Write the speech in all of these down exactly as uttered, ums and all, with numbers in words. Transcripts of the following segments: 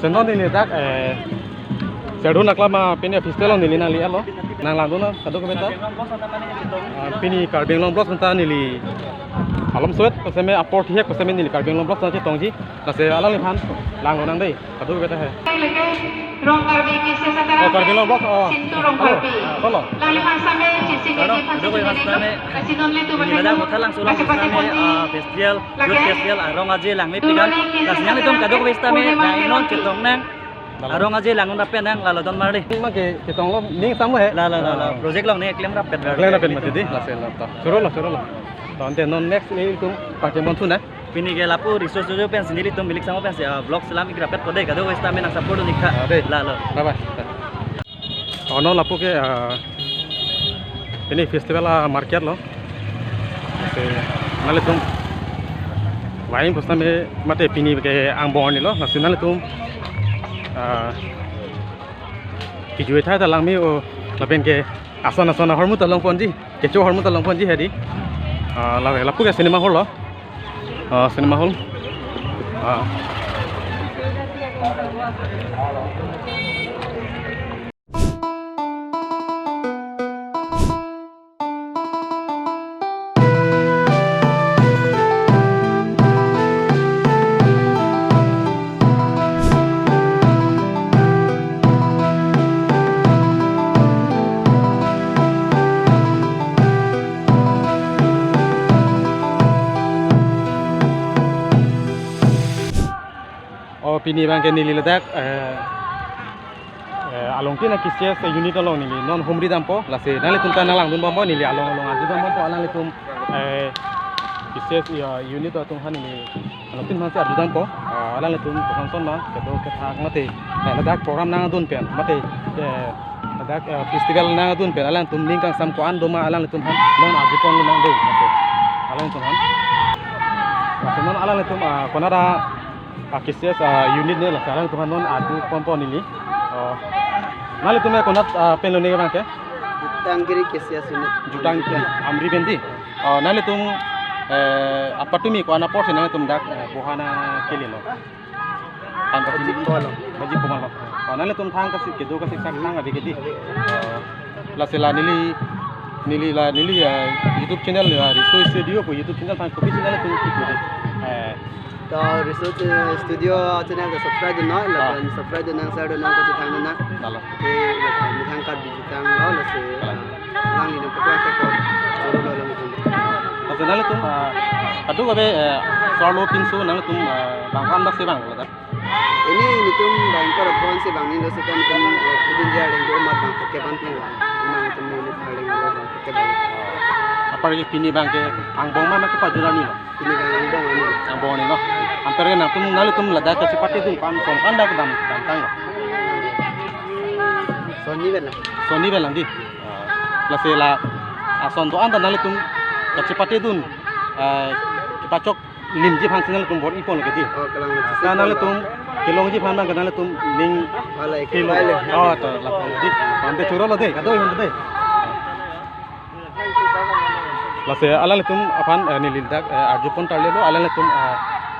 Seno neli dak, eh, Serdun Aklam a pini festival neli nangli alo. Nanglangdun kadokave ta. Ah, pini Karbi Anglong Vlogs ta neli malom suet, koseme apor thihek, koseme neli Karbi Anglong Vlogs ta chetongji. Lasi alangliphan langdun nang dei. Kadokave ta he. Rong Karbi Kisi Satara. Oh, Karbi Anglong Vlogs, oh. Sintu Rong Karbi. Halo. Alangliphan same, cisi Halo, keji phan kadokave sisi same. Kasi non le tu Ini bahan. Ladak kotha langso lang Kasi pati same, pati. Ah, festival, Lake. Youth festival, Arong Aje Langme Pidan. Kasi nanglitum kadokave same, Purnima nai non Kelong. Chetong nang. Lalo. Arong Aje langdun rapet nang, lalo don marli. Ning ma ke, ketong lo, ning sam lo he. La, la, la, la. Ah. Project long ning klem rapet. Klem rapet mati dei, lasi lo to. Choro lo, choro lo. To ante non next nelitum pake mon thu na. Pini ke lapu Resource Studio pensi nelitum bilik samo pensi, ah, vlog selam ik rapet ko dei, kadokave same nang support dun ik tha. Ah, dei. Lalo. Bye bye. Oh, non lapu ke, ah, pini festival a market lo. Lasi nanglitum vang pusitame mate pini ke angbong arni lo. Lasi nanglitum, ah, kejui thai ta langme-o lapen ke ason ason ahormu ta longponji. Kecho ahormu ta longponji he dei. Ah, la, lapu ke cinema hall lo. Ah, cinema hall. Ah. Oh, pini abang ke neli ladak, eh, eh, along tin a K C S unit along neli non humri dampo, lasi nanglitum ta nanglangdun bompo, neli along along arju dam bompo, alanglitum, eh, K C S, ya, unit atum aphan neli along tin aphansi arju dampo, ah, alanglitum koson son ma, kedo kethak mate, eh, ladak program nangdun pen, mate, eh, ladak, eh, festival nangdun pen, alangtum ning kangsam ko-an doma, alangtum aphan non arjupon nang dei, mate, alangtum aphan. Mate non alangtum, ah, konat a, ah, K C S, ah, unit ne, lasi alangtum aphan non arjuponpo neli. Oh. Nanglitum ke konat, ah, pen lo ne abang ke? Jutang Giri K C S unit. Jutang Giri, Amri pen dei. Oh, nanglitum, eh, apatumi ko-an aporsi nanglitum dak, eh, bohana kelelo? Thang kasi Baji Komal. Baji Komal lo. Oh, nanglitum thang kasi kedo kasi sak nang ave ke dei. Oh. Lasi la neli, neli la neli, eh, YouTube channel, eh, Resource Studio ko YouTube channel thang kopi channel tum ki ko dei. Eh. To Resource, eh, Studio channel ta subscribe dun non, Ah. lapen subscribe dun nang, share dun nang, kachethang dun nang. Lalo. Ke, lapen methang Karbi Jutang lo, lasi, Kalang. ah, nangli nang peklang ke ko, choro lo lang itu. Lasi nanglitum, ah, kadokave, eh, sarlo pinso nanglitum, ah, bang ko-an bak si vang lo ta? Ini nelitum bang ko-an si vang ni lo si kan tum, eh, kudin ja leng ko mat bang ko ke ban pin lo. Nelitum ni ni bang leng ko bang ko ke ban. Apar ke pini abang ke angbong ma ma ke pajut arni lo? Pini abang angbong arni lo. Angbong arni lo. Anpar ke nangtum nanglitum ladak kachepate dun ko-an ason ko-an dak dam dam tang lo? Sonni belang. Sonni belang dei. Lasi la ason do-an ta nanglitum kachepate dun, eh, kepachok limji aphansi nanglitum bor-ipon ke dei. Oh, kalang. Na nanglitum kelongji aphan abang ke nanglitum ning Wala ik kelo. Wala. Oh, to la dei. Ante choro lo dei. Kado hon dei. Lasi alanglitum aphan, eh, neli dak, eh, arjupon tarlelo, alanglitum, eh,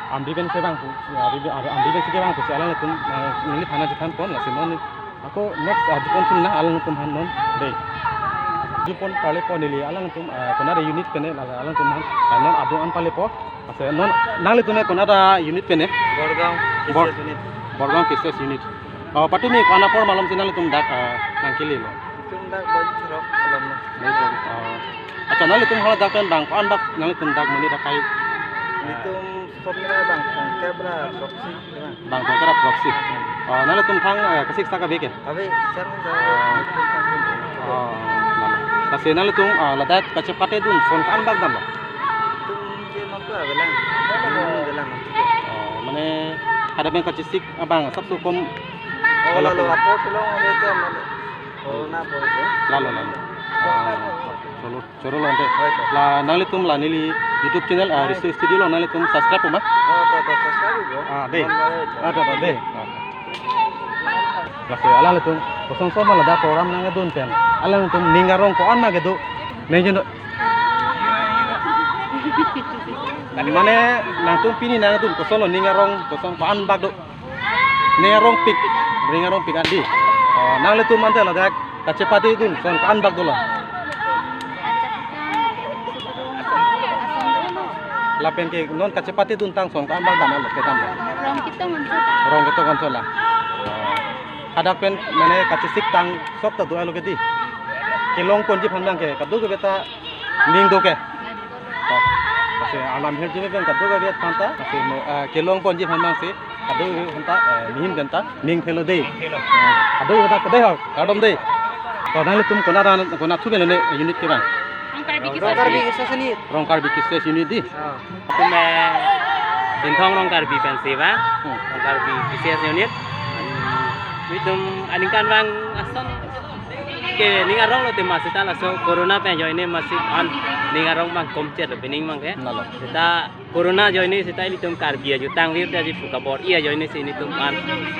Amri pensi vang pu, Amri, Amri pensi kevang pusi alanglitum, eh, neliphan chethanpon, lasi non ako next arjupon thu nang alanglitum aphan non dei. Arjupon tarlepo neli alanglitum, eh, konat a unit pen ne la alanglitum aphan, eh, non adung an palepo. Lasi non nanglitum ke konat a unit pen ne? Borgaon Bor-, K C S unit. Borgaon K C S unit. Oh, patumi ko-an apor malomsi nanglitum dak, eh, nangkelelo? Nelitum dak baji throk malom lo. Baji throk. Oh. Accha, nanglitum hala dak pen bang ko-an bak nanglitum dak monit akai? Nelitum sop nira bang throngkep ra throksi, ya. Bang throngkep ra throksi. Oh, nanglitum thang, eh, kasik sak ave ke? Ave, sang sa, nelitum thang. Oh, nang. Lasi nanglitum, ah, ladak kachepate dun ason ko-an bak damlo? Nelitum je mampu avelang. Hmm, avelang mampu. Oh, mane ada yang kachesik abang sabso kom Oh, lalo, lalo. Apor tolong ave ke mane. Corona apor ke. Lalo, lalo. Ah, choro, choro lo ante. Right, sir. La nanglitum la neli YouTube channel, ah, Resource Studio lo nanglitum subscribe po ma? Oh, to, to, subscribe po. Ah, dei. One minute. Ah, to, to, dei. Ah. Lasi alanglitum koson son ma ladak program nangdun pen alanglitum ning arong ko-an ma kedo. Neng jeno. Mane nangtum pini nangdun koson lo ning arong koson ko-an bak do. Ne arongpik, ring arongpik andi. Oh, nanglitum ante ladak kachepatedun son ko-an bak dolo? Lapen ke non kachepatedun tang son ko-an bak damlo, kedam lo? Rong ketok anchot. Rong ketok anchot la. Oh. Hadak pen mane kachesik tang sok ta do-alo ke di. Kelongponji aphan abang ke kadokave ta ning do ke. Oh. Lasi alam hirjume pen kadokave aphan ta, lasi mo, eh, kelongponji aphan abang si kadokave aphan ta, eh, mihin pen ta ning thelo de. Kadokave ta kadai ho, kardom de. To nanglitum konat an, konat thu pen lo ne unit kevang? Rong Karbi Kissess Unit. Rong Karbi Kissess Unit di. Ah. Tum, eh, Dinthong Rong Karbi pensi ba. Hmm. Rong Karbi Kissess Unit. Hmm. Itum aningkanvang ason ke ning arong lote ma seta laso corona pen ajoine masi an ning arong abang komchet lo pining abang ke. Lalo. Seta corona ajoine seta ilitum Karbi ajutang virta ji phuka bor-i ajoine si ilitum an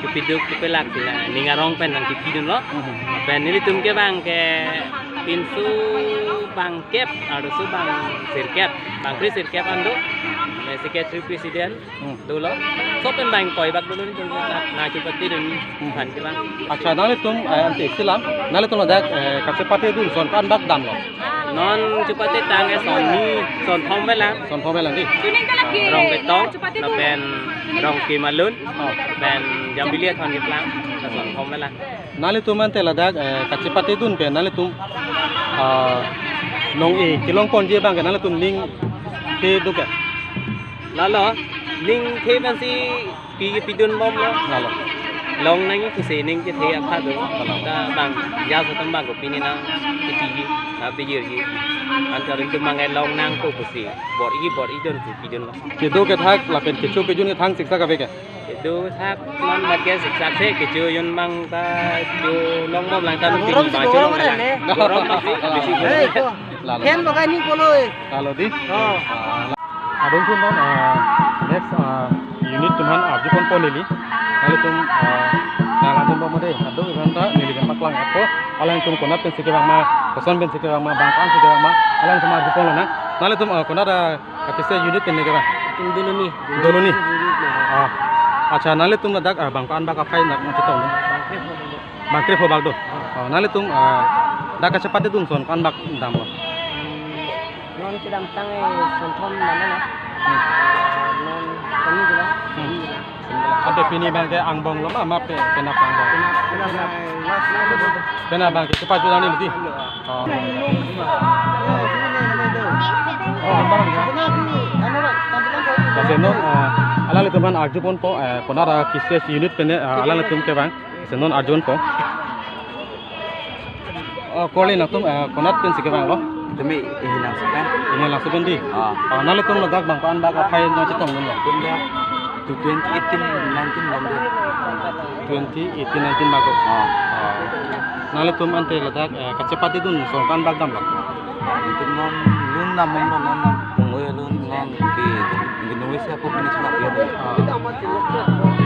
kepiduk kepelak si la ning arong pen nangkepidunlo. Mhm. Pen ilitum ke abang ke pinso bangkep, arloso bang sirkep, bang kre sirkep an do. Secretary president. Hmm. Dolo. Laso pen abang ingkoi bak dolo ni tum na, na chepatedun Hmm. aphan ke abang. Accha, nanglitum, eh, ante silang, nanglitum ladak, eh, kachepatedun son ko-an bak damlo? Non chepate tang ke son ni, son thom velang. Son thom velang di. Rong Ketong, lapen Rong Kimalun, Oh. lapen Jambili athon keplang, son thom velang. Nanglitum ante ladak, eh, kachepatedun pen nanglitum, ah, long-e kelongponji abang ke nanglitum ning the do ke? Lalo, ning the pensi pi kepidunbomlo. Lalo. Long nangji pusi ning kethe aphan do. Lalo. Ta abang, ya so tam abang ko pini nangkepiji, nangpiji ji. Ante ilitum abang ke long nangkok pusi bor-i bor-idun si pidunlo. Kedo kethak lapen kecho kejun kethang siksak ave ke? Kedo thak non mat ke siksak si, kecho jun abang ta cho longbom lang ta Gorom si, gorom lang. Gorom si, bisi gorom. Hei, ko. Lalo. Fan bagai ni polo, eh. Lalo di? Oh. Ah, adung thun non, ah, next, ah, unit atum aphan arjuponpo neli. Nanglitum, ah, nanglangbom de. Adung iran ta neli kan paklang apo. Alangtum konat pensi kevang ma, koson pensi kevang ma, bang ko-ansi kevang ma, alangtum arjupon lonang. Nanglitum, ah, konat, ah, Kissess Unit pen ne kevang? Itum Doloni. Doloni? Unit na. Ah. Accha, nanglitum ladak, ah, bang ko-an bak aphai nangchetong? Bang krepho bak do. Bang krepho bak do. Ah. Oh, nanglitum, ah, dak kachepatedun son ko-an bak damlo? Hmm, non kedamtang, eh, son thom damlo na. Hmm. Ah, non kami dolo. Hmm. Ante pini abang ke angbong lo ma, ma pe, penap angbong? Penap, penap, penap. Penap abang ke, cepat juga nih, Lidi. Oh. Oh, abang ya. Lasi non, eh, alanglitum aphan arjuponpo, eh, konat Kissess Unit pen, eh, alanglitum kevang. Lasi non arjuponpo. Oh, kali nangtum, eh, konat pensi kevanglo? Tumi, eh, Langso pen. Eh, Langso pen di? Ah. Oh, nanglitum ladak bang ko-an bak aphai nangchetongdunlo? Itum dak, to twenty eighteen nineteen bang do. Twenty eighteen nineteen bak ko? Ah. Oh. Nanglitum ante ladak, eh, kachepatedun son ko-an bak damlo? Itum non lun namom lo non, pungoi lun non ke, ke nuwe si apo finish lap ya do. Ah.